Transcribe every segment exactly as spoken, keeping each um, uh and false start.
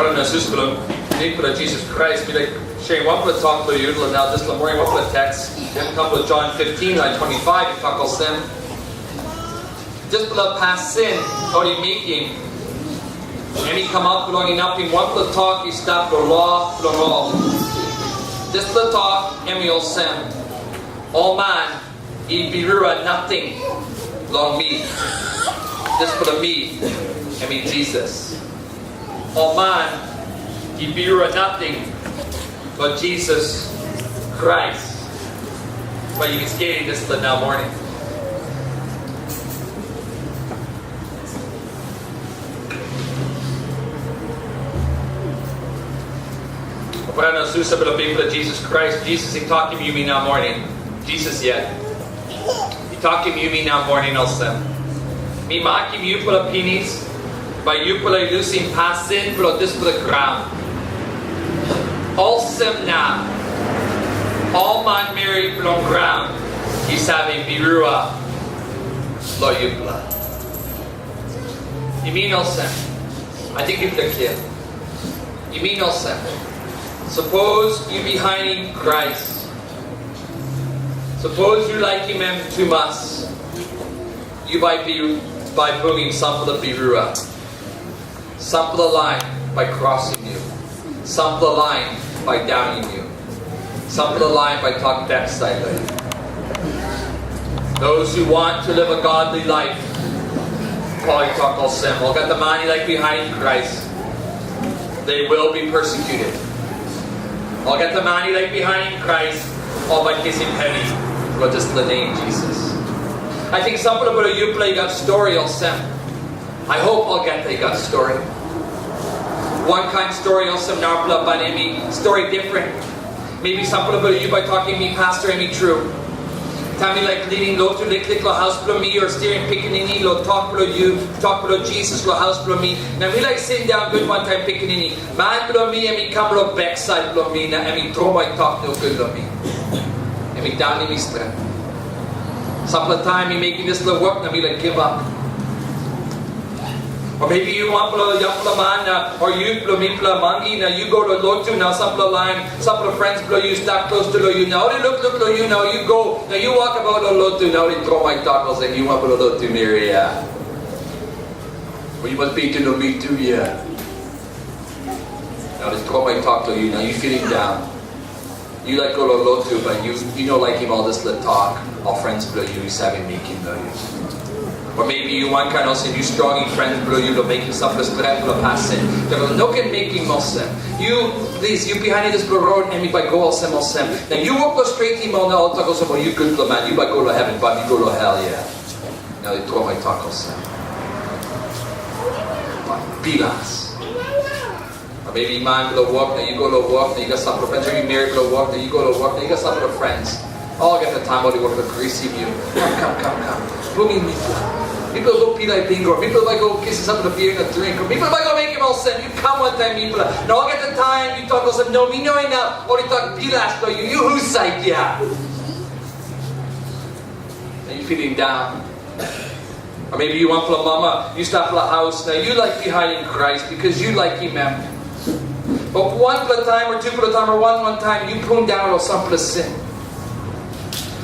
Brata na susa bilong Bikpela Jisas Krais, mi laik sharing wanpela tok long yu long nau dispela moning, wanpela teks. Em kam long John fifteen, lain twenty-five, i tok olsem, dispela pasin ol i mekim, em i kamap bilong inapim wanpela tok i stap long lo bilong ol. Dispela tok em i olsem, ol man i birua nating long mi. Dispela mi, em i Jisas. Ol man i birua nating long Jisas Krais. Bai yu skelim dispela nau moning. Brata na susa bilong Bikpela Jisas Krais, Jisas i tokim yumi nau moning. Jisas yet i tokim yumi nau moning olsem, mi makim yupela pinis, bai yupela i lusim pasin bilong dispela graun. Olsem na ol manmeri bilong graun i save birua long yupela. I min olsem, ating yupela klia. I min olsem, sapos yu bihainim Krais, sapos yu laikim em tumas, yu bai, bi, bai bungim sampela birua. Sampela lain bai krosim yu. Sampela lain bai daunim yu. Sampela lain bai tok baksait long yu. Those who want to live a godly life, Pol i tok olsem, olgeta man i laik bihainim Krais, they will be persecuted. Olgeta man i laik bihainim Krais, ol bai kisim hevi long dispela nem Jisas. Ating sampela bilong yupela i gat stori olsem. I hope olgeta i gat stori. Wankain stori olsem narapela, bai em i stori different. Maybe sampela bilong yu bai tokim mi, Pastor, em i tru. Taim mi laik lidim lotu liklik long haus bilong mi, o stiaim pikinini long tok bilong yu, tok bilong Jisas long haus bilong mi, na mi laik sindaun gut wantaim pikinini, man bilong mi em i kam long baksait bilong mi, na em i tromoi tok nogut long mi. Em i daunim mi stret. Sampela taim mi mekim dispela wok, na mi laik givap. O maybe yu wanpela yangpela man, na, o yut bilong mipela mangi, na yu go long lotu, na sampela lain, sampela friends bilong yu stap klostu long yu, na ol i lukluk long yu, na yu go, na yu wokabaut long lotu, na ol i tromoi tok olsem, yu wanpela lotu meri, ya. O yu mas beten long mi tu, ya. Na ol i tromoi tok long yu, na yu pilim daun. Yu laik go long lotu, but yu, yu no laikim ol dispela tok ol friends bilong yu i save mekim long yu. O maybe yu wankain olsem, yu strongim friends bilong yu long mekim sampela stretpela pasin. Yu no ken mekim olsem. Yu, plis, yu bihainim dispela rot, em i bai go olsem, olsem. Na yu wok long stretim ol, na ol tok olsem, o yu gutpela man, yu bai go long heven, bai mi go long hel, ya. Na ol i tromoi tok olsem. Bilas. Maybe man bilong wok, na yu go long wok, na yu gat sampela friends, maybe meri bilong wok, na yu go long wok, na yu gat sampela friends. Olgeta taim ol i wok long grisim yu. Kam, kam, kam, kam. Bungim mipela. Mipela go pilai bingo. Mipela bai go kisim sampela bia na dring. Mipela bai go mekim olsem. Yu kam wantaim mipela. Na olgeta taim yu tok olsem, no, mi no inap. Ol i tok bilas long yu. Yu husat ya? Na yu pilim daun. O maybe yu wanpela mama, yu stap long haus, na yu laik bihainim Krais, bikos yu laikim em. But wanpela taim, o tupela taim, o wan wan taim, yu pundaun long sampela sin.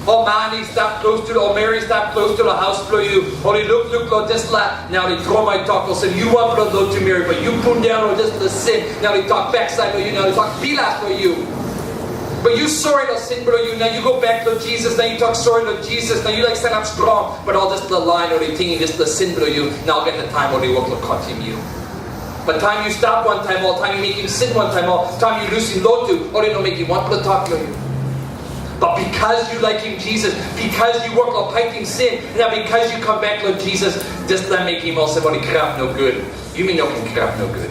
Ol man i stap klostu, ol meri i stap klostu long haus bilong yu, ol i lukluk long dispela, na ol i tromoi tok olsem, yu wanpela lotu meri, but yu pundaun long dispela sin, na ol i tok baksait long yu, na ol i tok bilas long yu. But yu sori long sin bilong yu, na yu go bek long Jisas, na yu tok sori long Jisas, na yu laik sanap strong. But ol dispela lain ol i tingim dispela sin bilong yu, na olgeta taim ol i wok long kotim yu. But taim yu stap wantaim ol, taim yu mekim sin wantaim ol, taim yu lusim lotu, ol i no mekim wanpela tok long yu. But bikos yu laikim Jisas, bikos yu wok long paitim sin, na bikos yu kam bek long Jisas, dispela mekim olsem ol i kirap nogut. Yumi no ken kirap nogut.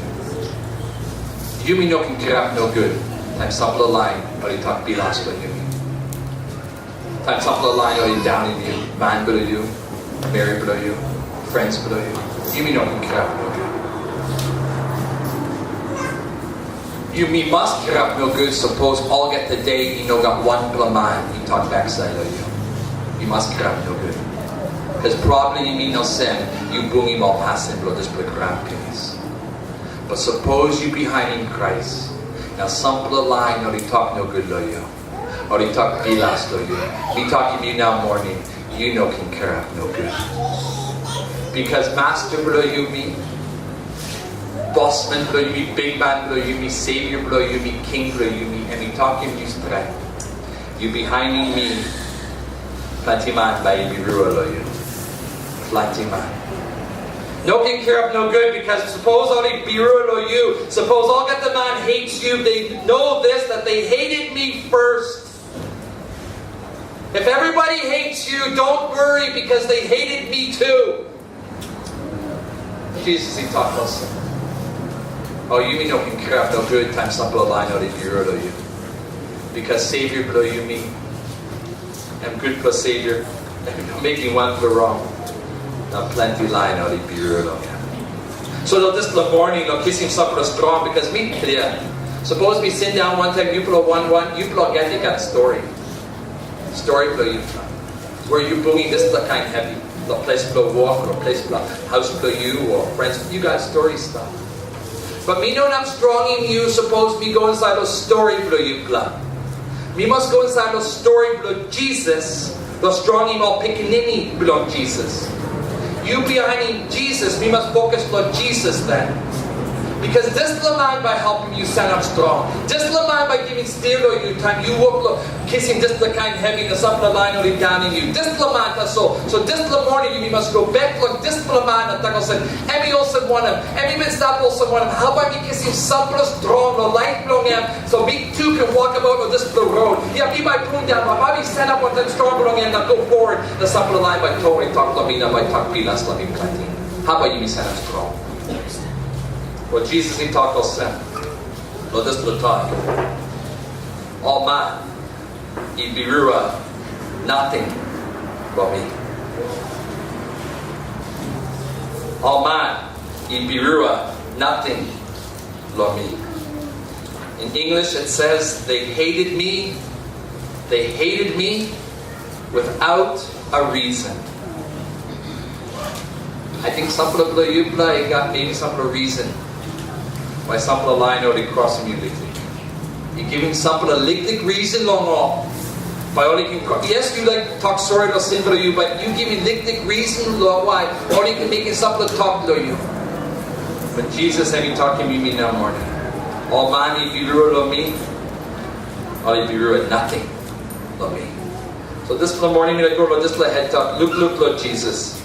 Yumi no ken kirap nogut. Taim sampela lain ol i tok bilas long yumi. Taim sampela lain ol i daunim yu, man bilong yu, meri bilong yu, friends bilong yu, yumi no ken kirap nogut. Yumi mas kirap nogut sapos olgeta de i no gat wanpela man i tok baksait long yu. Yu mas kirap nogut. Bikos problem i min olsem, yu bungim ol pasin bilong dispela graun pinis. But sapos yu bihainim Krais, na sampela lain ol i tok nogut long yu, ol i tok bilas long yu, mi tokim yu nau moning, yu no ken kirap nogut. Bikos Masta bilong yumi, Bosman bilong yumi, Bikman bilong yumi, Savior bilong yumi, King bilong yumi, em i tokim yu stret, yu bihainim mi, planti man bai i birua long yu. Planti man. No ken kirap nogut, bikos sapos ol i birua long yu, sapos olgeta man hates you, they know this, that they hated me first. If everybody hates you, don't worry, because they hated me too. Jisas i tok olsem, o yumi no ken kirap nogut taim sampela lain ol i birua long yu. Bikos Savior bilong yumi, em gutpela Savior, em i no mekim wanpela rong. Na planti lain ol i birua long em. So long dispela moning, long kisim sampela strong, bikos mi klia. Sapos mi sindaun wantaim yupela wan wan, yupela olgeta i gat stori. Stori bilong yupela. We yu bungim dispela kain hevi, long ples bilong wok, long ples bilong haus bilong yu, o friends, yu gat stori stap. But mi no inap strongim yu sapos mi go insait long stori bilong yupela. Mi mas go insait long stori bilong Jisas, long strongim ol pikinini bilong Jisas. Yu bihainim Jisas, mi mas fokus long Jisas then. Bikos dispela lain bai helpim yu sanap strong. Dispela lain bai givim stia long yu taim yu wok long kisim dispela kain hevi na sampela lain ol i daunim yu. Dispela man tasol. So dispela moning yumi mas go bek long dispela man na tok olsem, em i olsem wanem? Em i bin stap olsem wanem? Hau bai mi kisim sampela strong long laip bilong em, so mi tu ken wokabaut long dispela rot? Ya, mi bai pundaun, bai mi sanap wantaim strong bilong em na go forward, na sampela lain bai tori tok long mi na bai tok bilas long mi planti. Hau bai yumi sanap strong? Wel, Jisas i tok olsem, long dispela taim, ol man i birua nating long mi. Ol man i birua nating long mi. In English it says, they hated me, they hated me without a reason. I think sampela bilong yupela i gat maybe sampela reason why sampela lain ol i krosim yu liklik. Yu givim sampela liklik reason long ol. Bai ol i ken kro-, yes, yu laik tok sori long sin bilong yu, but yu givim liklik reason long why ol i ken mekim sampela tok long yu. But Jisas em i tokim yumi nau moning, ol man i birua long mi, ol i birua nating long mi. So dispela moning mi laik go long dispela het tok, lukluk long Jisas.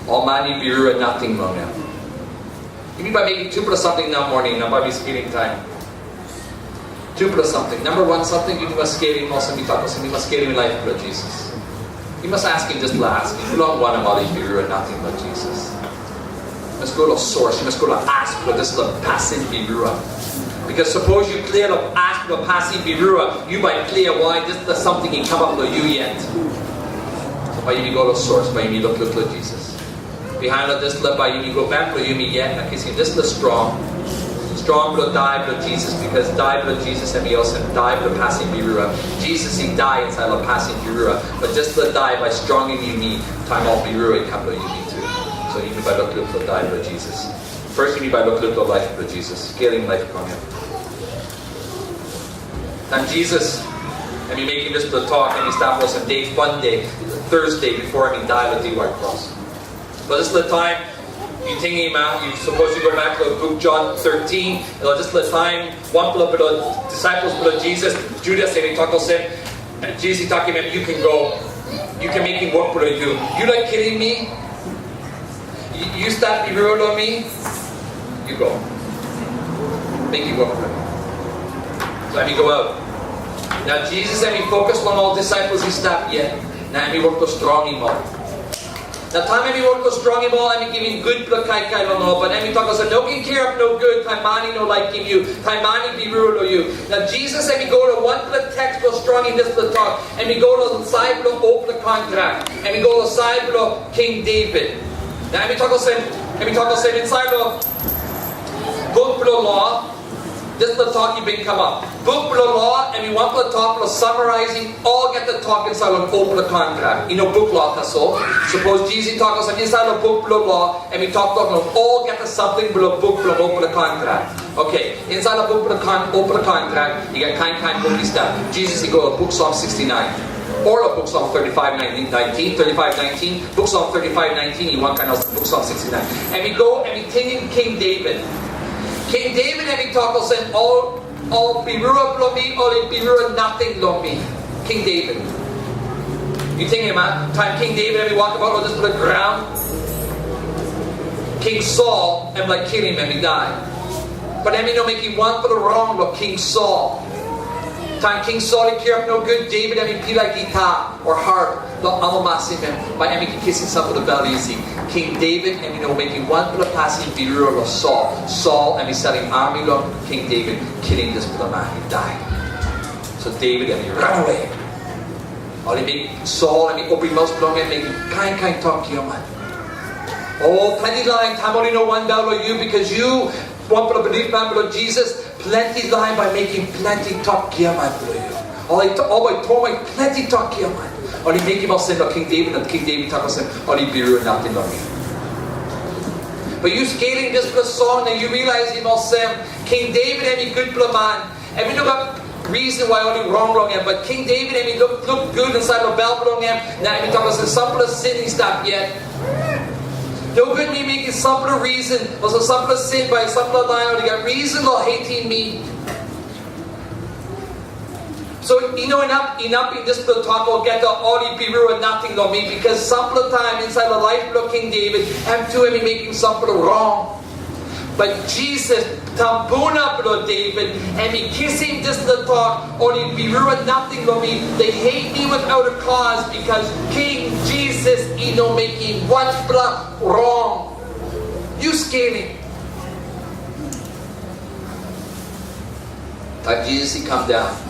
Ol man i birua nating long em. Yumi bai mekim tupela samting nau moning, na bai mi skelim taim. Tupela samting. Namba wan samting, yumi mas skelim olsem, mi tok olsem, mi mas skelim laip bilong Jisas. Mi mas askim dispela askim, bilong wanem ol i birua nating long Jisas? Mas go long source, yu mas go long as bilong dispela pasin birua. Bikos sapos yu klia long as bilong pasin birua, yu bai klia why dispela samting i kamap long yu yet. So bai yumi go long source, bai yumi lukluk long Jisas. Bihain long dispela bai yumi go bek long yumi yet na kisim dispela strong. Strong bilong dai bilong Jisas, bikos dai bilong Jisas em i olsem dai bilong pasin birua. Jisas i dai insait long pasin birua. But dispela dai bai strongim yumi taim ol birua i kam long yumi tu. So yumi bai lukluk long dai bilong Jisas. First yumi bai lukluk long laip bilong Jisas. Skelim laip bilong em. Taim Jisas em i mekim dispela tok, em i stap olsem de Sunday, Thursday, before em i dai long diwai kros. But dispela taim, yu tingim, a, yu sapos yu go bek long buk Jon thirteen, long dispela taim, wanpela bilong disaipel bilong Jisas, Judas, em i tok olsem, Jisas i tokim em, "Yu ken go. Yu ken mekim wok bilong yu. Yu laik kilim mi? Yu, yu stap birua long mi? Yu go. Mekim wok bilong mi." So em i go aut. Na Jisas em i fokus long ol disaipel i stap yet. Na em i wok long strongim ol. Na taim em i wok long strongim ol, em i givim gutpela kaikai long ol, but em i tok olsem, "No ken kirap nogut, taim man i no laikim yu, taim man i birua long yu." Na Jisas em i go long wanpela teks bilong strongim dispela tok, em i go long sait bilong olpela kontrak, em i go long sait bilong King David. Na em i tok olsem, em i tok olsem, insait long buk bilong lo, Dispela tok i bin kamap. Buk bilong lo, em i wanpela tok bilong summarizing olgeta tok insait long olpela kontrak. I no buk lo tasol. Sapos Jisas i tok olsem insait long buk bilong lo, em i toktok long olgeta samting bilong buk bilong olpela kontrak. Oke, insait long buk bilong kon-, olpela kontrak, i gat kain kain buk i stap. Jisas i go long buk Psalm sixty-nine. Or long buk Psalm thirty-five nineteen, thirty-five nineteen, buk Psalm thirty-five nineteen, i wankain olsem buk Psalm sixty-nine. Em i go, em i tingim King David. King David em i tok olsem, ol, ol birua bilong mi, ol i birua nating long mi. King David. Yu tingim, a? Taim King David em i wokabaut long dispela graun, King Saul em laik kilim em i dai. But em i no mekim wanpela rong long King Saul. Taim King Saul i kirap nogut, David em i pilai gita o harp long amamasim em, bai em i ken kisim sampela bel isi. King David em i no mekim wanpela pasin birua long Saul. Saul em i salim ami long King David, kilim dispela man i dai. So David em i ranawe. Ol i mekim Saul em i opim maus bilong en, mekim kain kain tok giaman. O, planti lain, taim ol i no wanbel long yu, bikos yu wanpela bilip man bilong Jisas, planti lain bai mekim planti tok giaman bilong yu. Ol i to-, ol bai tromoi planti tok giaman. Ol i mekim olsem long King David, na King David tok olsem, ol i birua nating long mi. But yu skelim dispela song, na yu realizim olsem, King David em i gutpela man. Em i no gat reason why ol i rong long em, but King David em i luk, luk gut insait long bel bilong em, na em i tok olsem, sampela sin i stap yet. Nogut mi mekim sampela reason, olsem sampela sin bai sampela lain ol i gat reason long hatim mi. So i no inap, inap i dispela tok olgeta ol i birua nating long mi, bikos sampela taim insait long laip bilong King David, em tu em i mekim sampela rong. But Jisas, tumbuna bilong David, em i kisim dispela tok, ol i birua nating long mi, they hate me without a cause, because King Jisas i no mekim wanpela rong. Yu skelim. Taim Jisas i kam daun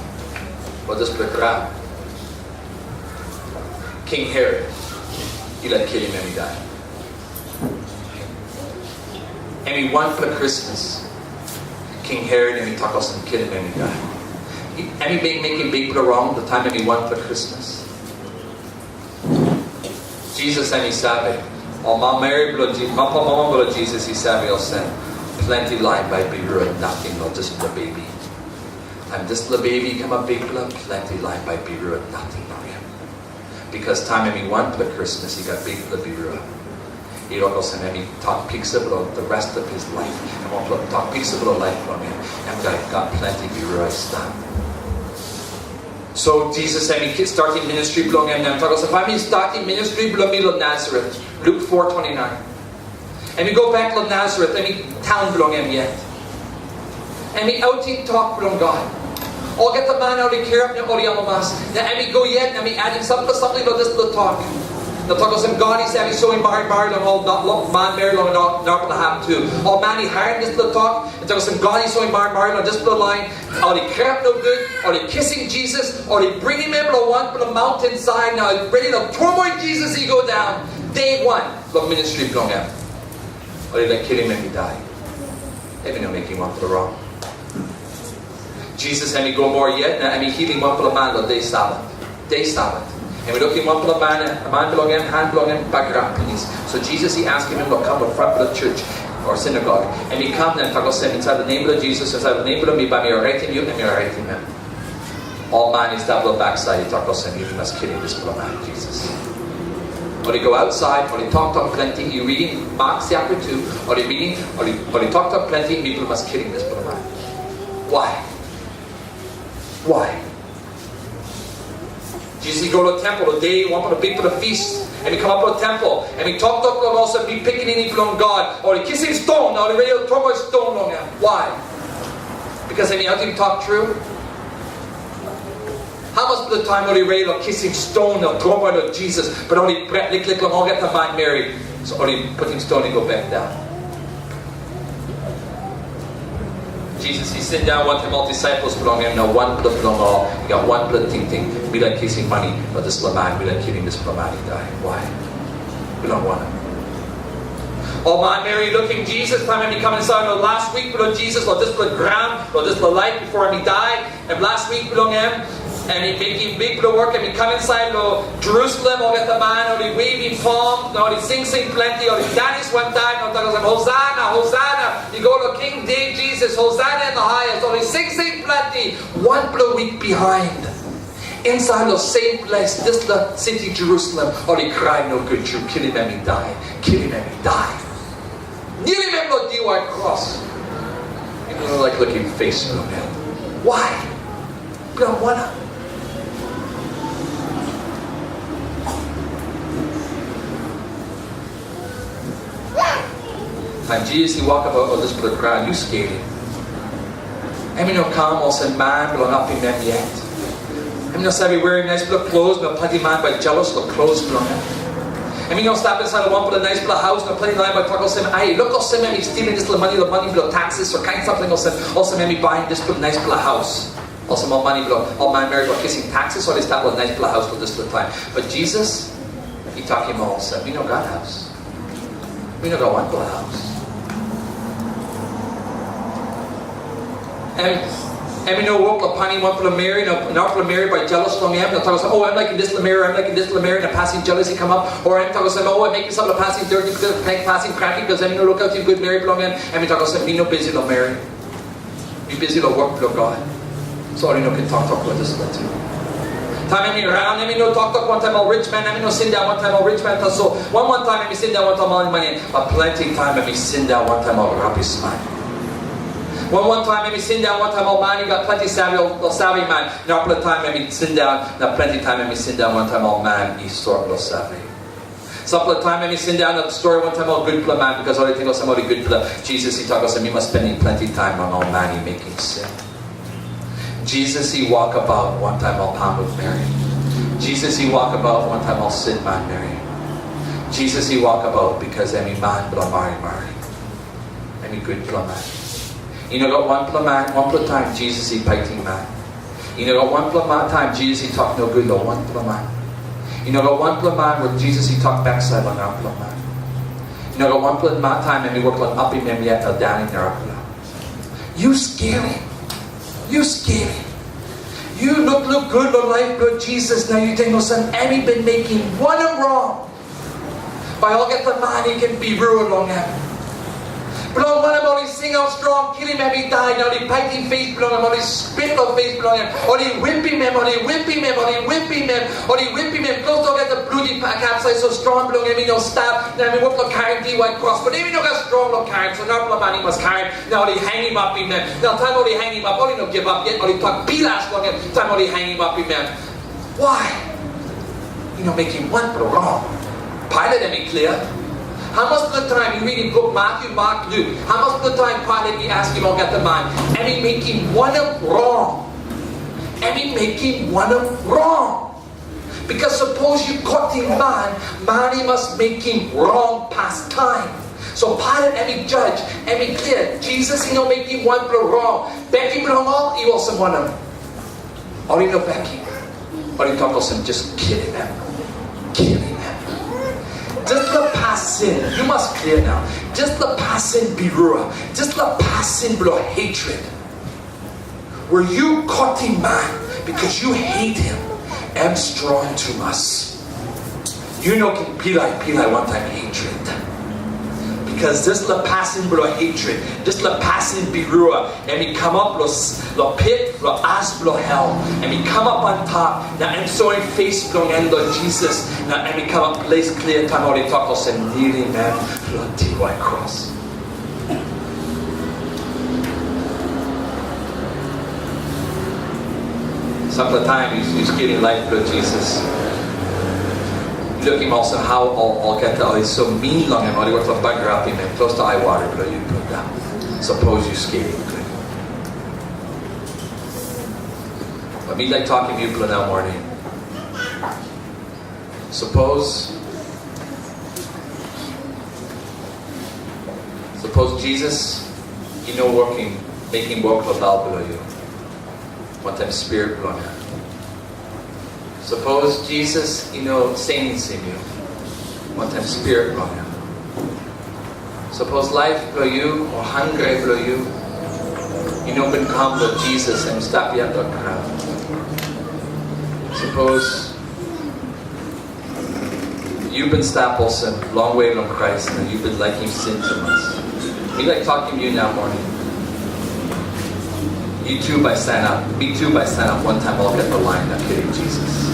long dispela graun, King Herod i laik kilim em i dai. Em i wanpela Krismas. King Herod em i tok olsem, kilim em i dai. I-, em i bin mekim bikpela rong, long taim em i wanpela Krismas. Jisas em i save, ol manmeri bilong Ji-, papa mama bilong Jisas i save olsem, planti lain bai birua nating long dispela bebi. Taim dispela bebi i kamap bikpela, planti lain bai birua nating long em. Bikos taim em i wanpela Krismas, i gat bikpela birua. I tok olsem, em i tok piksa bilong the rest of his life. Em wanpela tok piksa bilong laip bilong em. Em gat, gat planti birua i stap. So Jisas em i ki-, starting ministry bilong em, na em tok olsem, bai mi starting ministry bilong mi long Nasaret. Luk four twenty-nine. Em i go bek long Nasaret, em i taun bilong em yet. Em i autim tok bilong God. Olgeta man ol i kirap na ol i amamas. Na em i go yet, na em i adim sampela samting long dispela tok. Na tok olsem, God i save soim marimari long ol na-, long manmeri long na-, narapela hap tu. Ol man i harim dispela tok, na tok olsem, God i soim marimari long dispela lain. Ol i kirap nogut, ol i kisim Jisas, ol i bringim em long wanpela maunten said, na redi long tromoi Jisas i go daun. Day one long ministri bilong em. Ol i laik kilim em i dai. Em i no mekim wanpela rong. Jisas em i go moa yet, na em i hilim wanpela man long de Sabat. De Sabat. Em i lukim wanpela man, man bilong en, han bilong en bagarap pinis. So Jisas i askim em long kam long frantpela church o sinagog. Em i kam na em tok olsem, insait long nem bilong Jisas, insait long nem bilong mi, bai mi oraitim yu, em i oraitim em. Ol man i stap long baksait i tok olsem, yupela mas kilim dispela man Jisas. Ol i go ausait, ol i toktok planti, i ridim Mak sapta tu, ol i ridim, ol i, ol i toktok planti, mipela mas kilim dispela man. Why? Why? Jisas i go long tempel, ol de wanpela bikpela feast, em i kamap long tempel, em i toktok long olsem, mi pikinini bilong God, ol i kisim ston, na ol i redi long tromoi ston long em. Why? Because em i autim tok tru? Hamaspela taim ol i redi long kisim ston na tromoi long Jisas, but ol i pret liklik long olgeta manmeri, so ol i putim ston i go bek daun. Jisas i sindaun wantaim ol disaipel bilong en, na wanpela bilong ol i gat wanpela tingting, mi laik kisim mani long dispela man, mi laik kilim dispela man i dai. Why? Bilong wanem? Ol manmeri i lukim Jisas, taim em i kam insait long las wik bilong Jisas, long dispela graun, long dispela laip, bipo em i dai, em las wik bilong em, em i mekim bikpela wok, em i kam insait long Jerusalem, olgeta man ol i wavim palm, na ol i singsing planti, ol i danis wantaim, na ol i tok olsem, "Hosana, Hosana, i go long King Devit Jisas, Hosana in the highest," ol i singsing planti. Wanpela wik bihain, insait long sem ples, dispela siti Jerusalem, ol i krai nogut tru, "Kilim em i dai, kilim em i dai. Nilim em long diwai kros." Yumi no laik lukim pes bilong em. Wai? Bilong wanem? Taim Jisas i wokabaut long dispela graun, yu skelim. Em i no kam olsem man bilong apim em yet. Em i no save werim naispela klos, na planti man bai jelas long klos bilong em. Em i no stap insait long wanpela naispela haus, na planti lain bai tok olsem, "Ai, luk olsem em i stilim dispela mani long mani bilong taksis, o kain samting olsem, olsem em i baim dispela naispela haus." Olsem ol mani bilong ol manmeri bilong kisim taksis, ol i stap long naispela haus long dispela taim. But Jisas i tokim ol olsem, "Mi no gat haus. Mi no gat wanpela haus." Em, em i no wok long painim wanpela meri, na narapela meri bai jelas long em, na tok olsem, "O, em laikim dispela meri, em laikim dispela meri," na pasin jelas i kamap, o em tok olsem, "O, em mekim sampela pasin dirty, pasin kranki, bikos em i no lukautim gut meri bilong en." Em i tok olsem, "Mi no bisi long meri. Mi bisi long wok bilong God." So ol i no ken toktok long dispela tu. Taim em i raun, em i no toktok wantaim ol richman, em i no sindaun wantaim ol richman tasol. Wan wan taim em i sindaun wantaim ol manmeri, but planti taim em i sindaun wantaim ol rabisman. Wan wan taim em i sindaun wantaim ol man i gat planti save, ol, ol saveman. Narapela taim em i sindaun, na planti taim em i sindaun wantaim ol man i sot long save. Sampela taim em i sindaun na stori wantaim ol gutpela man, bikos ol i ting olsem ol i gutpela. Jisas i tok olsem, "Mi mas spendim planti taim long ol man i mekim sin." Jisas i wokabaut wantaim ol pamuk meri. Jisas i wokabaut wantaim ol sin manmeri. Jisas i wokabaut bikos em i man bilong marimari. Em i gutpela man. I no gat wanpela man, wanpela taim Jisas i paitim man. I no gat wanpela ma-, taim Jisas i tok nogut long wanpela man. I no gat wanpela man we Jisas i tok baksait long narapela man. I no gat wanpela ma-, taim em i wok long apim em yet na daunim narapela. Yu skelim. Yu skelim. Yu lukluk gut long laip bilong Jisas, na yu ting olsem, em i bin mekim wanem rong? Bai olgeta man i ken birua long em. Bilong wanem ol i singaut strong, "Kilim em i dai," na ol i paitim pes bilong em, ol i spit long pes bilong em, ol i wipim em, ol i wipim em, ol i wipim em, ol i wipim em, klostu olgeta blut i pa-, kapsait, so strong bilong em i no stap, na em i wok long karim diwai kros, but em i no gat strong long karim, so narapela man i mas karim, na ol i hangim apim em. Na taim ol i hangim ap, ol i no givap yet, ol i tok bilas long em, taim ol i hangim apim em. Wai? I no mekim wanpela rong. Pailat em i klia. Hamaspela taim yu ridim buk Matyu, Mak, Luk, hamaspela taim Pailat i askim olgeta man, em i mekim wanem rong? Em i mekim wanem rong? Bikos sapos yu kotim man, man i mas mekim rong pastaim. So Pailat em i jas, em i klia, Jisas i no mekim wanpela rong. Bekim bilong ol i olsem wanem? Ol i no bekim. Ol i tok olsem, "Jas kilim em. Kilim em." Dispela pasin, yu mas klia nau. Dispela pasin birua, dispela pasin bilong hatred, we yu kotim man bikos yu hate em, em strong tumas. Yu no ken pilai pilai wantaim hatred. Bikos dispela pasin bilong hatred, dispela pasin birua, em i kamap long s-, long pit, long as bilong hel. Em i kamap antap, na em soim pes bilong en long Jisas, na em i kamap ples klia taim ol i tok olsem, "Nilim em long diwai kros." Sampela taim yu, yu skelim laip bilong Jisas. Yu lukim olsem hau ol, olgeta ol i so min long em, ol i wok long bagarapim em, klostu aiwara bilong yu pundaun. Sapos yu skelim gut. But mi laik tokim yupela nau moning. Sapos, sapos Jisas i no wokim, mekim wok long bel bilong yu, wantaim spirit bilong em. Sapos Jisas i no senisim yu, wantaim spirit bilong em. Sapos laip bilong yu o hangre bilong yu, yu no bin kam long Jisas em stap yet long graun. Sapos yu bin stap olsem longwe long Krais na yu bin laikim sin tumas. Mi laik tokim yu nau moning. Yu tu bai sanap, mi tu bai sanap wantaim olgeta lain na kilim Jisas.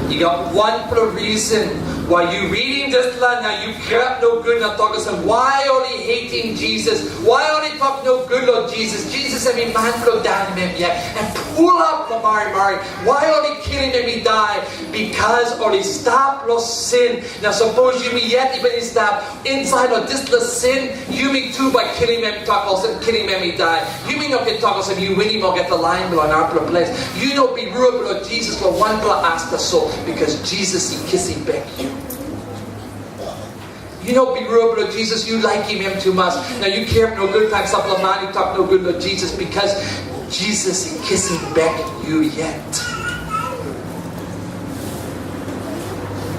I gat wanpela reason why yu ridim dispela na yu kirap nogut na tok olsem, why ol i hatim Jisas? Why ol i tok nogut long Jisas? Jisas em i man bilong daunim em yet, em pulap long marimari. Why ol i kilim em i dai? Because ol i stap long sin. Na sapos yumi yet i bin i stap insait long dispela sin, yumi tu bai kilim em, tok olsem, kilim em i dai. Yumi no ken tok olsem, yu winim olgeta lain bilong narapela ples. Yu no birua bilong Jisas long wanpela as tasol, because Jisas i kisim bek yu. Yu no birua bilong Jisas, yu laikim em tumas. Na yu kirap nogut taim sampela man i tok nogut long Jisas, because Jisas i kisim bek yu yet.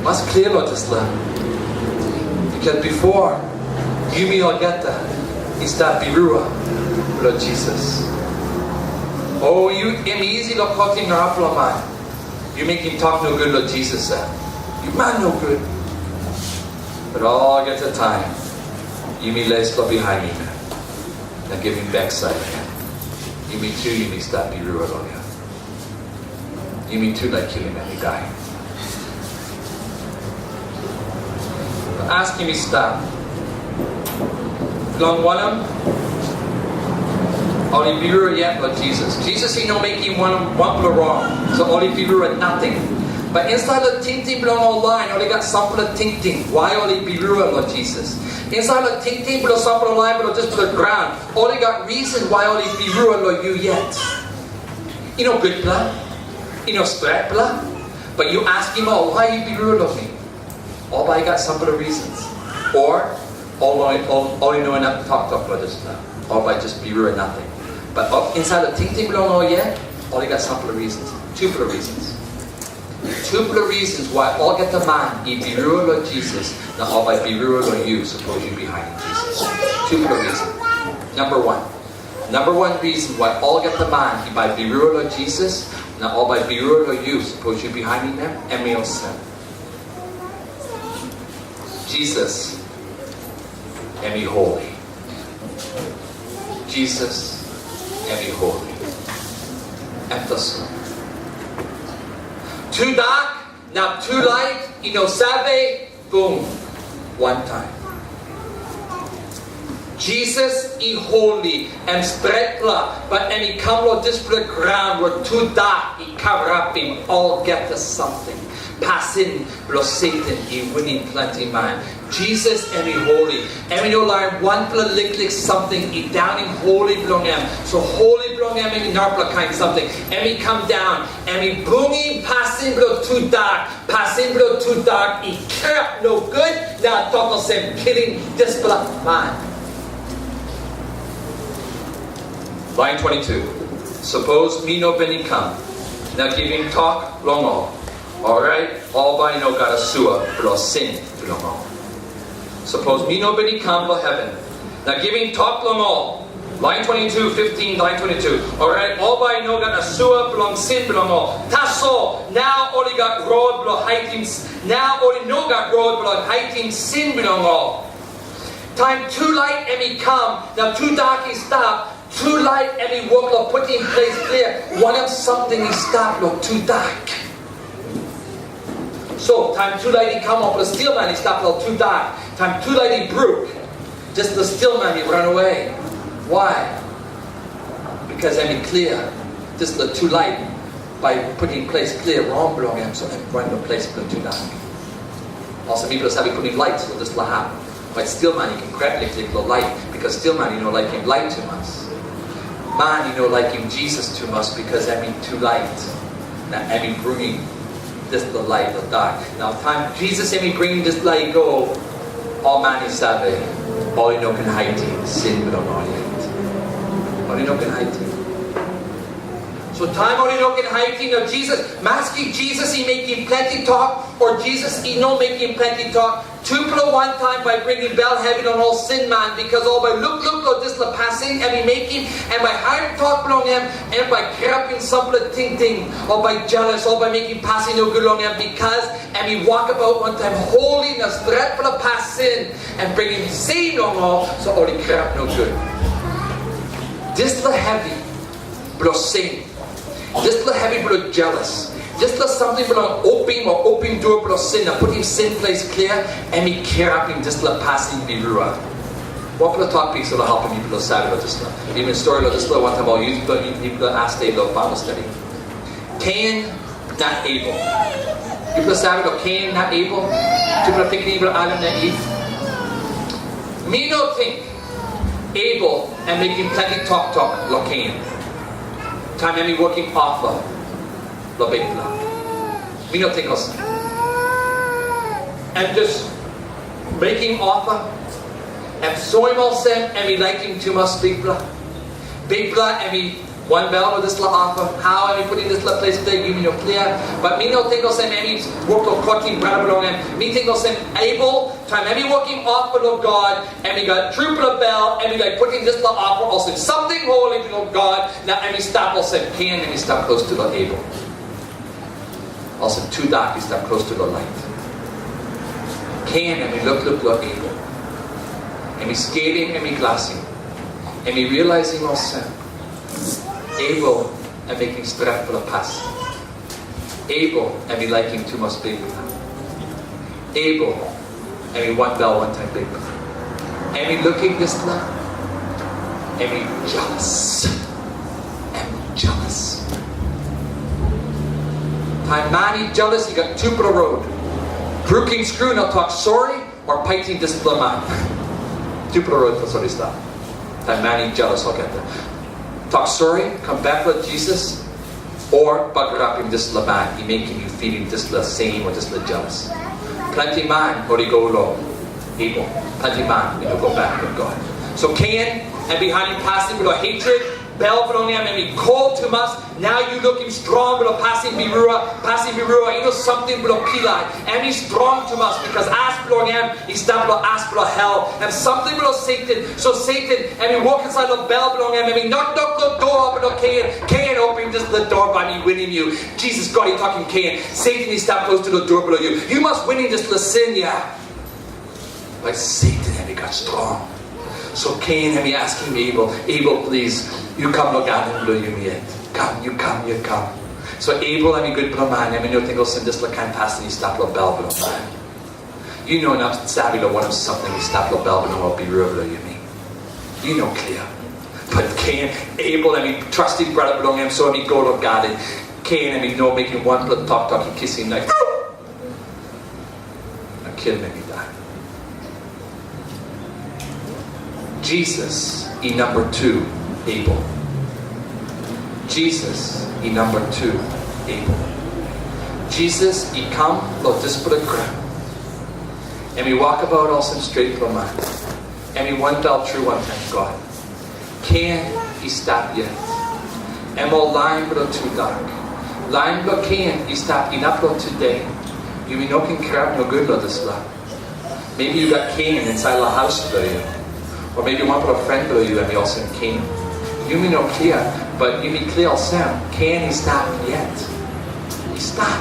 Mas klia long dispela. Because bipo, yumi olgeta i stap birua bilong Jisas. O yu, em isi long kotim narapela man. Yu mekim tok nogut long Jisas, a? Yu man nogut. But olgeta taim, yumi les long bihainim em, na givim baksait em. Yumi tu, yumi stap birua long em. Yumi tu laik kilim em i dai. Askim i stap. Long wanem? Ol i birua yet long Jisas. Jisas i no mekim wan, wanpela rong. So ol i birua nating. But insait long tingting bilong ol lain, ol i gat sampela tingting. Why ol i birua long Jisas? Insait long tingting bilong sampela lain bilong dispela graun, ol i gat reason why ol i birua long yu yet. I no gutpela, i no stretpela, but yu askim ol, why yu birua long mi? Ol bai i gat sampela reasons. Or, ol, ol, ol i no inap toktok long dispela. Ol bai just birua nating. But ol, insait long tingting bilong ol yet, ol i gat sampela reasons. Tupela reasons. Tupela reasons why olgeta man i birua long Jisas, na ol bai birua long yu, sapos yu bihainim Jisas. Tupela reasons. Number one. Number one reason why olgeta man i bai birua long Jisas, na ol bai birua long yu, sapos yu bihainim em, em i olsem. Jisas, em i holy. Jisas, em i holy. Em tasol. Tudak na tulait i no save bung wantaim. Jisas i holy, em stretpela, but em i kam long dispela graun we tudak i karamapim olgeta samting. Pasin bilong Satan i winim planti man. Jisas em i holy. Em i no larim wanpela liklik samting i daunim holy bilong em. So holy bilong em em i narapela kain samting. Em i kam daun, em i bungim pasin bilong tudak. Pasin bilong tudak i kirap nogut na tok olsem, kilim dispela man. Lain twenty-two. Sapos mi no bin i kam na givim tok long ol, orait ol bai i no gat asua bilong sin bilong ol. Sapos mi no bin i kam long heven na givim tok long ol, lain twenty-two fifteen, lain twenty-two, orait ol bai i no gat asua bilong sin bilong ol. Tasol nau ol i gat rot bilong haitim, nau ol i no gat rot bilong haitim sin bilong ol. Taim tulait em i kam, na tudak i stap, tulait em i wok long putim ples klia wanem samting i stap long tudak. So, taim tulait i kam, ol stilman i stap long tudak. Taim tulait i bruk, dispela stilman i ranawe. Why? Because em i klia. Dispela tulait bai putim ples klia rong bilong em, so em ran long ples bilong tudak. Olsem mipela save putim lait long dispela hap. But stilman i ken krap liklik long lait, because stilman i no laikim lait tumas. Man i no laikim Jisas tumas, because em i tulait. Na em i bringim dispela lait long dak. Na taim Jisas em i bringim dispela i go, ol man i save, ol i no ken haitim sin bilong ol yet. Ol i no ken haitim. So taim ol i no ken haitim, na Jisas, maski Jisas i mekim planti tok, o Jisas i no mekim planti tok, tupela wantaim bai bringim bel hevi long ol sin man, bikos ol bai lukluk long dispela pasin em i mekim, em bai harim tok bilong em, em bai kirapim sampela tingting, ol bai jeles, ol bai mekim pasin nogut long em, bikos em i wokabaut wantaim holi na stretpela pasin, em bringim sin long ol, so ol i kirap nogut. Dispela hevi bilong sin, dispela hevi bilong jeles, dispela samting bilong opim o opim dua bilong sin na putim sin ples klia, em i kirapim dispela pasin birua. Wanpela tok piksa long helpim yupela save long dispela. Even stori long dispela, wantaim ol yutpela, yutpela as de long Bible study. Cain na Abel. Yupela save long Cain na Abel? Tupela pikinini bilong Adam na Iv? Mi no ting Abel em mekim planti toktok long Cain, taim em i wokim ofa long Bikpela. Mi no ting olsem. Em just mekim ofa, em soim olsem em i laikim tumas Bikpela. Bikpela em i wanbel long dispela ofa. Hau em i putim dispela ples klia, yumi no klia. But mi no ting olsem em i wok long kotim brata bilong em. Mi ting olsem Abel, taim em i wokim ofa long God, em i gat trupela bel, em i laik putim dispela ofa olsem samting holi bilong God, na em i stap olsem Cain em i stap klostu long Abel. Olsem tudak i stap klostu long lait. Cain em i lukluk long Abel. Em i skelim, em i glasim. Em i realizing olsem, Abel em mekim stretpela pasin. Abel em i laikim tumas Bikpela. Abel em i wanbel wantaim Bikpela. Em i lukim dispela, em i jeles. Em i jeles. Taim man i jeles, i gat tupela rot. Brukim skru na tok sori, o paitim dispela man. Tupela rot tasol i stap. Taim man i jeles olgeta. Tok sori, kam bek long Jisas, o bagarapim dispela man i mekim yu pilim dispela sem o dispela jeles. Planti man ol i go long Abel. Planti man i no go bek long God. So Cain em bihainim pasin bilong hatred, bel bilong em em i kol tumas. Nau yu lukim strong bilong pasin birua. Pasin birua i no samting bilong pilai. Em i strong tumas, bikos as bilong em i stap long as bilong hel. Em samting bilong Satan. So Satan em i wok insait long bel bilong em. Em i noknok long dua bilong Cain. Cain, opim dispela dua, bai mi winim yu. Jisas God i tokim Cain, Satan i stap klostu long dua bilong yu. Yu mas winim dispela sin ya. But Satan em i gat strong. So Cain em i askim Abel, Abel, plis, yu kam long gaden bilong yumi yet. Kam, yu kam, yu kam. So Abel em i gutpela man, em i no ting olsem dispela kain pasin i stap long bel bilong man. Yu no inap save long wanem samting i stap long bel bilong ol birua bilong yumi. Yu no klia. But Cain, Abel em i trastim brata bilong em, so em i go long gaden. Cain em i no mekim wanpela toktok, i kisim na na kilim em i dai. Jisas i namba tu Abel. Jisas i namba tu Abel. Jisas i kam long dispela graun. Em i wokabaut olsem stretpela man. Em i wanbel tru wantaim God. Cain i stap yet. Em ol lain bilong tudak. Lain bilong Cain i stap inap long tude. Yumi no ken kirap nogut long dispela. Maybe yu gat Cain insait long haus bilong yu. O maybe wanpela pren bilong yu em i olsem Cain. Yumi no klia, but yumi klia olsem, Cain i stap yet. I stap.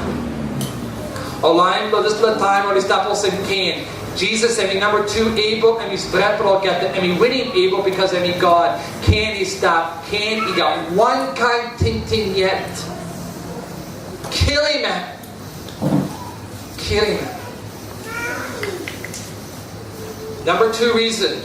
Ol lain bilong dispela taim ol i stap olsem Cain. Jisas em i namba tu Abel, em i stretpela olgeta, em i winim Abel, bikos em i God. Cain i stap, Cain i gat wankain tingting yet. Kilim em. Kilim em. Number two reason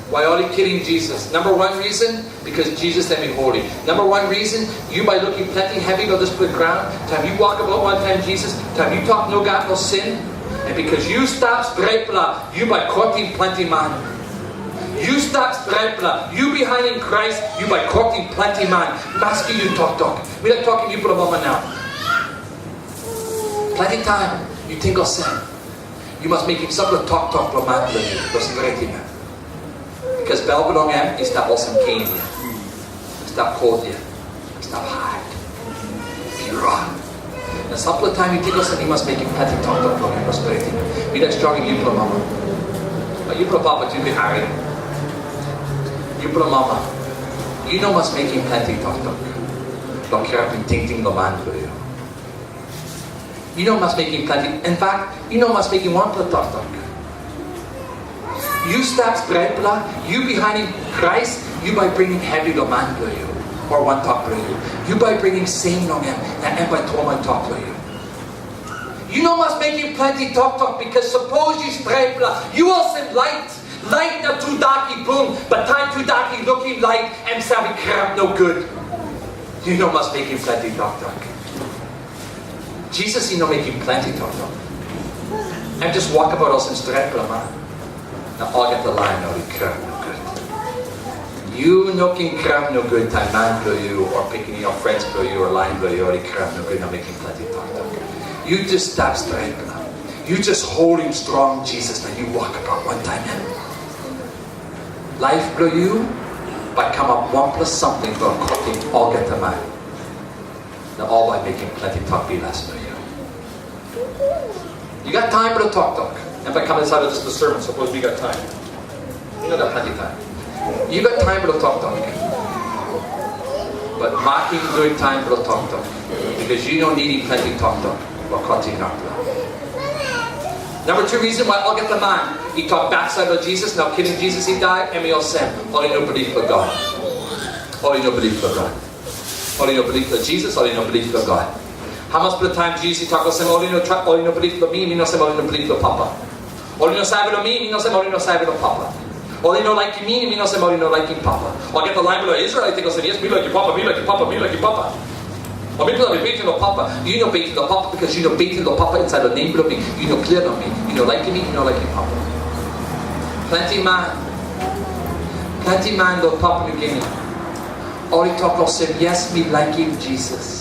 why ol i kilim Jisas. Number one reason, because Jisas em i holi. Number one reason, yu bai lukim planti hevi long dispela graun, taim yu wokabaut wantaim Jisas, taim yu tok nogat long sin, and because yu stap stretpela, yu bai kotim planti man. Yu stap stretpela, yu bihainim Krais, yu bai kotim planti man. Maski yu toktok. Mi laik tokim yupela mama nau. Planti taim yu ting olsem, yu mas mekim sampela toktok long man bilong yu, long stretim em. Bikos bel bilong em i stap olsem Cain ya. I stap kol ya. I stap hat. Na sampela taim yu ting olsem, yu mas mekim planti toktok long yu mas bretim. Mi laik strongim yupela mama. Na yupela papa tu bin harim. Yupela mama, yu no mas mekim planti toktok long kirapim tingting long man bilong yu. Yu no mas mekim planti. In fact, yu no mas mekim wanpela toktok. Yu stap stretpela, yu bihainim Krais, yu bai bringim hevi long man bilong yu, o wantok bilong yu. Yu bai bringim sem long em, na em bai tromoi tok long yu. Yu no mas mekim planti toktok, bikos sapos yu stretpela, yu olsem lait. Lait na tudak i bung, bat taim tudak i lukim lait, em save kirap nogut. Yu no mas mekim planti toktok. Jisas i no mekim planti toktok. Em jas wokabaut olsem stretpela man. Na olgeta lain ol i kirap nogut. Yu no ken kirap nogut taim man bilong yu, o pikinini, o frens bilong yu, o lain bilong yu ol i kirap nogut na mekim planti toktok. Yu jas stap stretpela. Yu jas holim strong Jisas na yu wokabaut wantaim em. Laip bilong yu bai kamap wanpela samting bilong kotim olgeta man. Na ol bai mekim planti tok bilas long yu. Yu gat taim bilong toktok. Em bai kam insait long dispela sermon, sapos yu gat taim. Yu no gat planti taim. Yu gat taim bilong toktok. Bat makim gut taim bilong toktok. Bikos yu no nidim planti toktok long kotim narapela. Namba tu risen wai olgeta man i tok baksait long Jisas, na kilim Jisas i dai, em i olsem, ol i no bilip long God. Ol i no bilip long God. Ol i no bilip long Jisas, ol i no bilip long God. Hamas pela taim Jisas i tok olsem, ol i no tra-, ol i no bilip long mi, mi no olsem ol i no bilip long Papa. Ol i no save long mi, mi no olsem ol i no save long Papa. Ol i no laikim mi, mi no olsem ol i no laikim Papa. Olgeta lain bilong Israel i ting olsem, yes, mi laikim Papa, mi laikim Papa, mi laikim Papa. Ol mipela i beten long Papa, yu no beten long Papa, bikos yu no beten long Papa insait long nem bilong mi, yu no klia long mi, yu no laikim mi, yu no laikim Papa. Planti man, planti man long Papua New Guinea, ol i tok olsem, yes, mi laikim Jisas.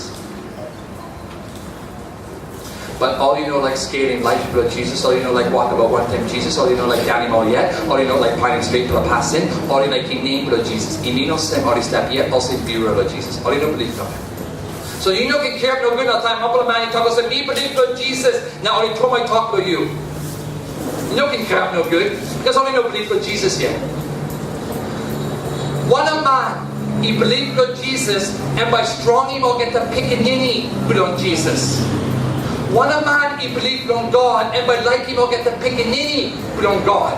Bat ol i no laik skelim laip bilong Jisas, ol i no laik wokabaut wantaim Jisas, ol i no laik daunim ol yet, ol i no laik painim stretpela pasin, ol i laikim nem bilong Jisas. I min olsem ol i stap yet olsem birua long Jisas. Ol i no bilip long em. So yu no ken kirap nogut na taim wanpela man i tok olsem, mi bilip long Jisas, na ol i tromoi tok long yu. Yu no ken kirap nogut, bikos ol i no bilip long Jisas yet. Wanem man i bilip long Jisas, em bai strongim olgeta pikinini bilong Jisas. Wanem man i bilip long God, em bai laikim olgeta pikinini bilong God.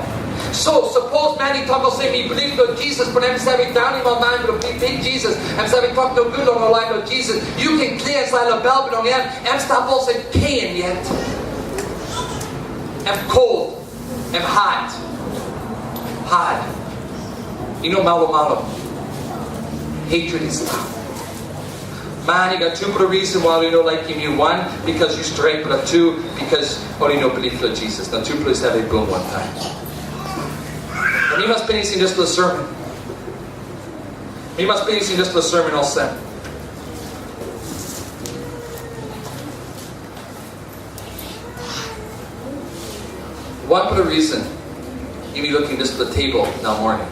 So, sapos man i tok olsem, mi bilip long Jisas, bat em save daunim ol man bilong bilip long Jisas, em save tok nogut long ol lain bilong Jisas, yu ken klia insait long bel bilong em, em stap olsem Kein yet. Em kol. Em hat. Hat. I no malomalo. Hatred i stap. Man, i gat tupela risen wai ol i no laikim yu. Wan, bikos yu stretpela. Tu, bikos ol i no bilip long Jisas. Na tupela i save bung wantaim. Na mi mas pinisim dispela sermon. Mi mas pinisim dispela sermon olsem. Wanpela risen yumi lukim dispela tebol nau moning,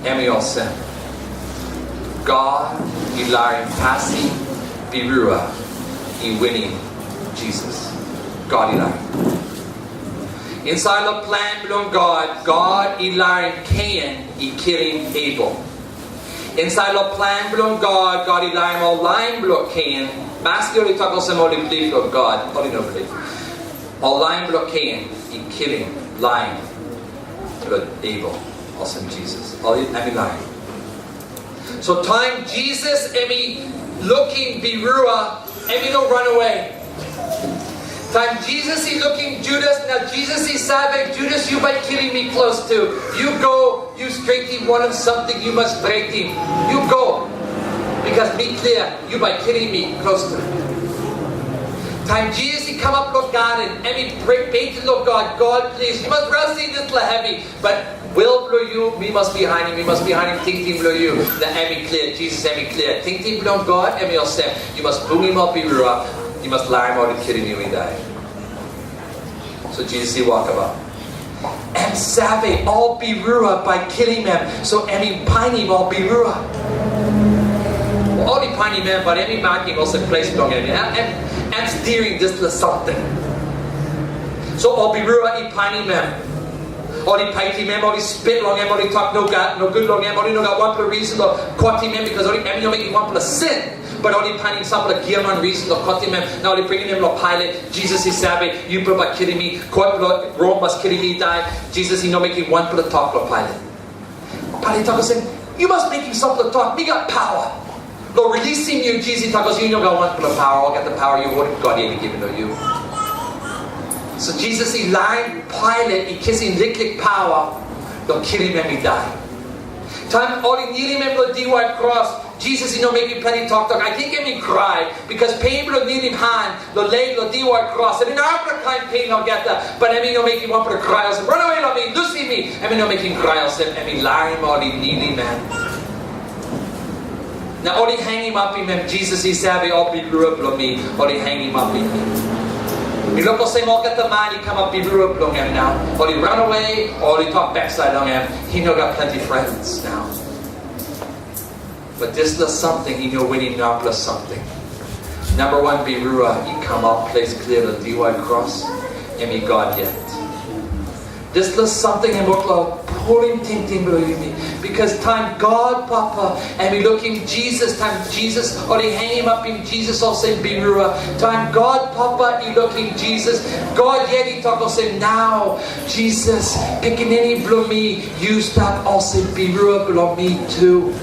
em i olsem, God i larim pasin birua i winim Jisas. God i larim. Insait long plan bilong God, God i larim Kein i kilim Abel. Insait long plan bilong God, God i larim ol lain bilong Kein. Maski ol i tok olsem ol i bilip long God, ol i no bilip. Ol lain bilong Kein i kilim lain bilong Abel, olsem Jisas. Ol i, em i lain. So taim Jisas em i lukim birua, em i no ranawe. Taim Jisas i lukim Judas, na Jisas i save, Judas, yu bai kilim mi klostu. Yu go, yu stretim wanem samting yu mas stretim. Yu go, bikos mi klia, yu bai kilim mi klostu. Taim Jisas i kamap long gaden, em i pre-, beten long God, God, plis, yu mas rausim dispela hevi. Bat wil bilong yu, mi mas bihainim, mi mas bihainim tingting bilong yu. Na em i klia, Jisas em i klia. Tingting bilong God, em i olsem, yu mas bungim ol birua, yu mas larim ol i kilim yu i dai. So Jisas i wokabaut. Em save, ol birua bai kilim em, so em i painim ol birua. Ol i painim em, but em i makim olsem ples bilong em. Em, em, em stiring dispela samting. So ol birua i painim em. Ol i paitim em, ol i spet long em, ol i tok nogat, nogut long em, ol i no gat wanpela reason long kotim em, because ol i, em i no mekim wanpela sin. But ol i painim sampela giaman reason long kotim em. Na ol i bringim em long Pailat. Jisas i save, yupela bai kilim mi, kot bilong Rom mas kilim mi i dai. Jisas i no mekim wanpela tok long Pailat. Pailat i tok olsem, "Yu mas mekim sampela tok, mi gat pawa long rilisim yu." Jisas i tok olsem, "Yu no gat wanpela pawa, olgeta pawa yu holim God yet i givim long yu." So Jisas i larim Pailat i kisim liklik pawa long kilim em i dai. Taim ol i nilim em long diwai kros, Jisas i no mekim planti toktok. Ating em i krai, bikos pen bilong nilim han long lei long diwai kros, em i narapela kain pen olgeta, bat em i no mekim wanpela krai olsem, "Ranawe long mi, lusim mi." Em i no mekim krai olsem, em i larim ol i nilim em. Na ol i hangimapim em, Jisas i save ol birua bilong mi, ol i hangimapim em. Mi luk olsem olgeta man i kamap birua bilong em nau, ol i ranawe, ol i tok baksait long em, i no gat planti frens nau. Bat dispela samting i no winim narapela samting. Namba wan birua i kamap ples klia long diwai kros, em i God yet. Dispela samting em wok long pulim tingting bilong yumi. Bikos taim God Papa em i lukim Jisas, taim Jisas, ol i hangimapim Jisas olsem birua, taim God Papa i lukim Jisas, God yet i tok olsem, "Nau, Jisas, pikinini bilong mi, yu stap olsem birua bilong mi tu."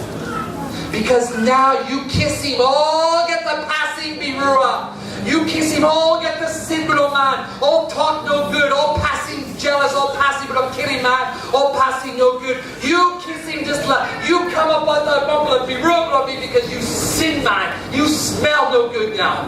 Bikos nau yu kisim olgeta pasin birua. Yu kisim olgeta sin bilong man, ol tok nogut, ol pasin jelas, ol pasin bilong kilim man, ol pasin nogut. Yu kisim dispela, yu kamap wantaim wanpela birua bilong mi, bikos yu sin man, yu smel nogut nau.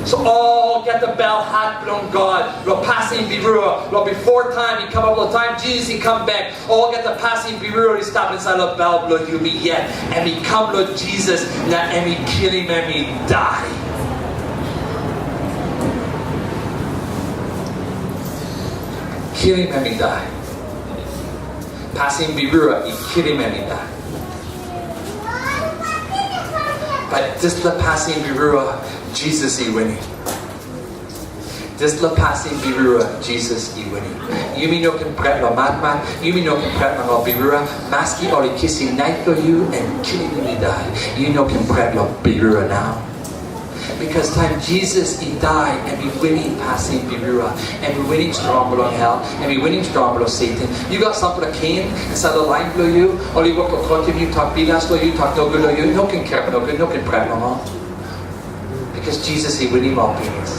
So olgeta belhat bilong God, long pasin birua, long bipo taim i kamap, long taim Jisas i kam bek, olgeta pasin birua i stap insait long bel bilong yumi yet, em i kam long Jisas, na em i kilim em i dai. Kilim em i dai. Pasin birua i kilim em i dai. Bat dispela pasin birua, Jisas i winim. Dispela pasin birua, Jisas i winim. Yumi no ken pret long matmat, yumi no ken pret long ol birua, maski ol i kisim naip long yu na kilim yu i dai, yu no ken pret long birua nau. Bikos taim Jisas i dai, em i winim pasin birua, em i winim strong bilong hel, em i winim strong bilong Satan. Yu gat sampela king insait long lain bilong yu, ol i wok long kotim yu, tok bilas long yu, tok nogut long yu, no ken kirap nogut, no ken pret long ol. Bikos Jisas i winim ol pinis.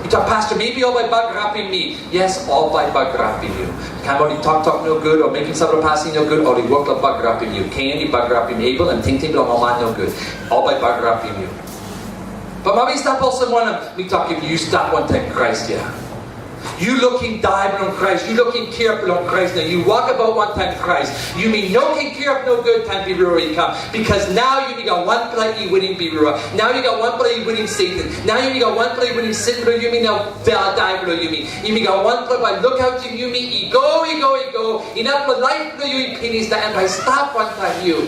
Yu tok, "Pasta, mebi ol bai bagarapim mi." Yes, ol bai bagarapim yu. Taim ol i toktok nogut o mekim sampela pasin nogut, ol i wok long bagarapim yu. Kein i bagarapim Abel, na tingting bilong ol man nogut. Ol bai bagarapim yu. Bat bai mi stap olsem wanem? Mi tokim yu, yu stap wantaim Krais ya. Yu lukim dai bilong Krais, yu lukim kirap bilong Krais, na yu wokabaut wantaim Krais. Yumi no ken kirap nogut taim birua i kam, bikos nau yumi gat wanpela i winim birua. Nau yu gat wanpela i winim Satan. Nau yumi gat wanpela i winim sin bilong yumi, na dai bilong yumi. Yumi gat wanpela bai lukautim yumi i go, i go, i go, inap long laip bilong yu i pinis, na em bai stap wantaim yu.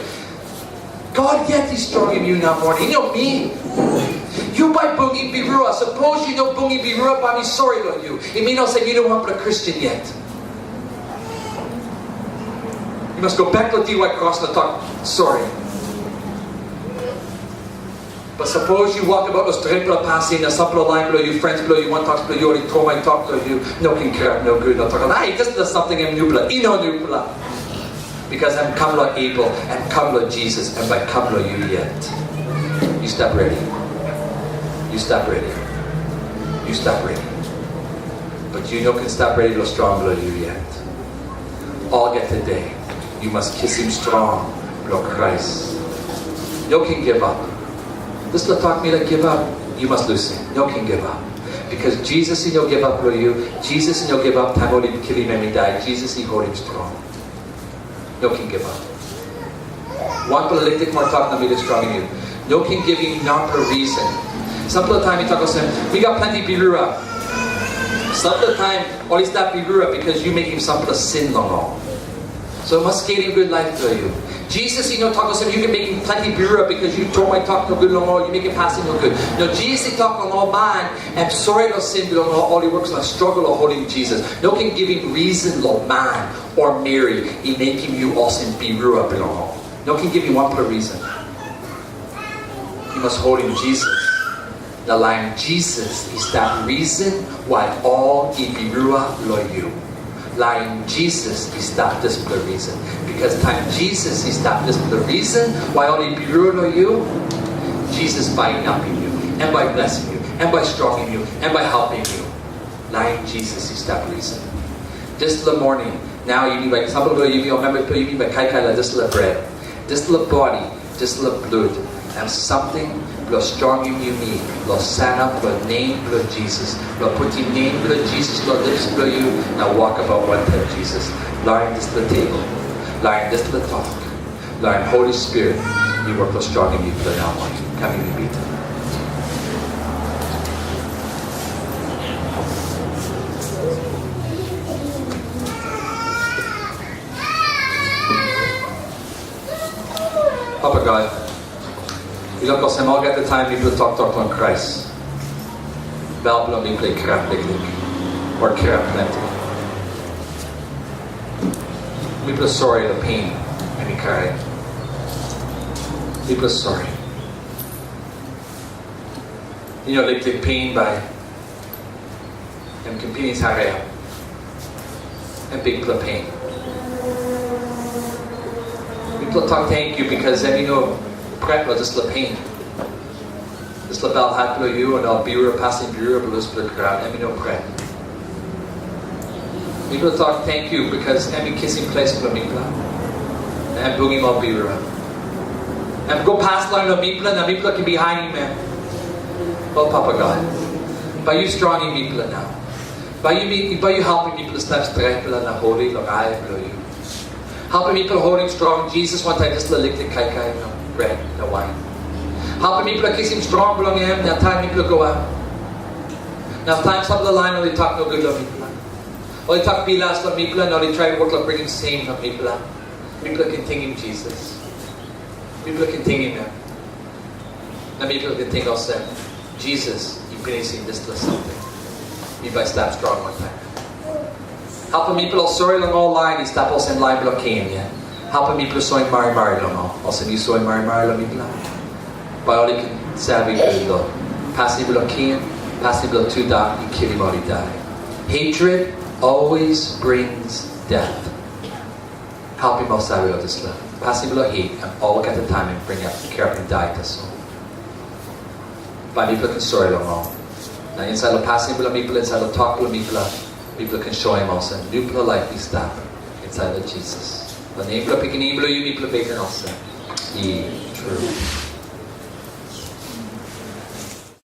God yet i strongim yu nau moa, i no mi. Yu bai bungim birua. Sapos yu no bungim birua, bai mi sori long yu. I min olsem yu no wanpela Kristen yet. Yu mas go bek long diwai kros na tok sori. Bat sapos yu wokabaut long stretpela pasin, na sampela lain bilong yu, frens bilong yu, wantok bilong yu, ol i tromoi tok long yu, no ken kirap nogut, no tok, "Ai, dispela samting em nupela." I no nupela. Bikos em kam long Abel, em kam long Jisas, em bai kam long yu yet. Yu stap redi. Yu stap redi. Yu stap redi. Bat yu no ken stap redi long strong bilong yu yet. Olgeta de, yu mas kisim strong bilong Krais. No ken givap. Dispela tok mi laik givap, yu mas lusim. No ken givap. Bikos Jisas i no givap long yu. Jisas i no givap taim ol i kilim em i dai. Jisas i holim strong. No ken givap. Wanpela liklik moa tok na mi laik strongim yu. No ken givim narapela reason. Sampela taim mi tok olsem, mi gat planti birua. Sampela taim ol i stap birua bikos yu mekim sampela sin long ol. So mas skelim gut laip bilong yu. Jisas i no tok olsem yu ken mekim planti birua bikos yu tromoi tok nogut long ol, yu mekim pasin nogut. No, Jisas i tok long ol man em sori long sin bilong ol, ol i wok long struggle long holim Jisas. No ken givim reason long man o meri i mekim yu olsem birua bilong ol. No ken givim wanpela reason. Yu mas holim Jisas. Na lain Jisas i stap reason wai ol i birua long yu. Lain Jisas i stap dispela reason. Bikos taim Jisas i stap dispela reason wai ol i birua long yu, Jisas bai inapim yu, em bai blesim yu, em bai strongim yu, em bai helpim yu. Lain Jisas i stap reason. Dispela morning, nau yumi bai, sampela bilong yumi o memba bilong yumi bai kaikai long dispela bret. Dispela bodi, dispela blut, em samting bilong strongim yumi long sanap long nem bilong Jisas, long putim nem bilong Jisas long lips bilong yu, na wokabaut wantaim Jisas. Lain dispela tebol, lain dispela tok, lain Holi Spirit i wok long strongim yupela nau. Kam yumi beten. Papa God, i luk olsem olgeta taim mipela toktok long Krais, bel bilong mipela i kirap liklik, o kirap planti. Mipela sori long pen em i karim. Mipela sori. I no liklik pen bai em ken pinis hariap. Em bikpela pen. Mipela tok tenkyu bikos em i no pret long dispela pen. Dispela belhat bilong yu na ol birua, pasin birua bilong dispela graun, em i no pret. Mipela tok tenkyu bikos em i kisim ples bilong mipela, na em bungim ol birua. Em go pas lain long mipela, na mipela ken bihainim em. O Papa God, bai yu strongim mipela nau. Bai yu, bai yu helpim mipela stap stretpela na holi long ai bilong yu. Helpim mipela holim strong Jisas wantaim dispela liklik kaikai na bret na wain. Helpim mipela kisim strong bilong em na taim mipela go aut. Na taim sampela lain ol i tok nogut long mipela, ol i tok bilas long mipela, na ol i traim wok long bringim sem long mipela, mipela ken tingim Jisas. Mipela ken tingim em. Na mipela ken ting olsem, Jisas i pinisim dispela samting. Mi bai stap strong wantaim. Helpim mipela sori long ol lain i stap olsem lain bilong Kein, ya. Helpim mipela soim marimari long ol, olsem yu soim marimari long mipela. Bai ol i ken save gut long pasin bilong Kein, pasin bilong tudak i kilim ol i dai. Hatred always brings death. Helpim ol save long dispela. Pasin bilong hate em olgeta taim em bringim kirapim dai tasol. Bai mipela ken sori long ol. Na insait long pasin bilong mipela, insait long tok bilong mipela, mipela ken soim olsem nupela laip i stap insait long Jisas. Long nem bilong Pikinini bilong yu mipela beten olsem. I tru.